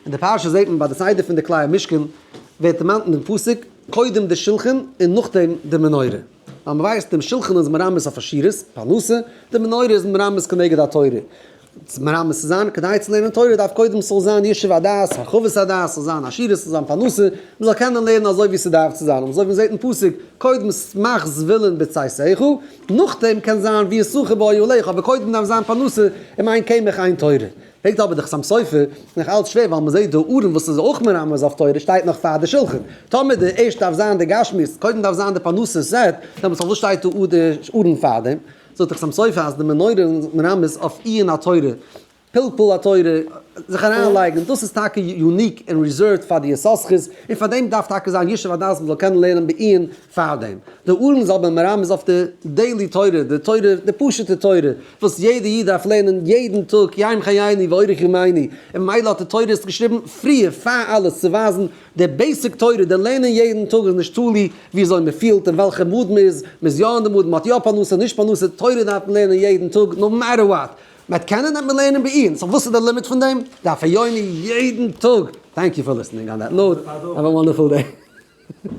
אין די פרשה זעט מען ביי די סדר פון די כלי המשכן ווערט דערמאנט אין דעם פסוק קודם די שלחן און נאכדעם די מנורה. ווייל מען ווייסט דעם שלחן איז מרמז אויף עשירות, פרנסה, די מנורה איז מרמז כנגד התורה. מרמז צו זיין, כדי צו לערנען תורה דארף קודם ס'זאל זיין ישוב הדעת, הרחבת הדעת, ס'זאל זיין עשירות, ס'זאל זיין פרנסה, מ'זאל קענען לערנען אזוי ווי ס'דארף צו זיין, און אזוי ווי מ'זעט אין פסוק, קודם שמח זבולון בצאתך, נאכדעם קען זיין ויששכר באהליך, אבער קודם דארף זיין פרנסה, אם אין קמח אין תורה. פרעגט אבער די חתם סופר, נאך אלץ שווער ווייל מ'זעט די ארון וואס איז אויך מרמז אויף תורה שטייט נאך פאר די שלחן, טאמער די ערשט דארף זיין די גשמיות, קודם דארף זיין די פרנסה סעט, דעמאלטס פארוואס שטייט די ארון פארדעם? זאגט דער חתם סופר אז די מנורה איז מרמז אויף עיון התורה, פלפול התורה, זיך אריינלייגן, דאס איז טאקע unique און reserved פאר די יששכר'ס, און פאר דעם דארף טאקע זיין ישוב הדעת מען זאל קענען לערנען בעיון פאר דעם. די ארון איז אבער מרמז אויף די daily תורה, די תורה, די פשוט'ע תורה, וואס יעדע איד דארף לערנען יעדן טאג, יום חיינו ואורך ימינו, און ממילא האט די תורה עס געשריבן פריער פאר אלעס צו ווייזן די basic תורה, די לערנען יעדן טאג איז נישט תלוי וויאזוי מען פילט און וועלכע mood מען איז, מען איז יא אין די mood, מען האט יא פרנסה, נישט פרנסה, תורה דארף מען לערנען יעדן טאג no matter what. מען וועט קענען וועט מען לערנען בעיון, so וואס איז די לימיט פון דעם? דף היומי יעדן טאג! Thank you for listening on that note, have a wonderful day.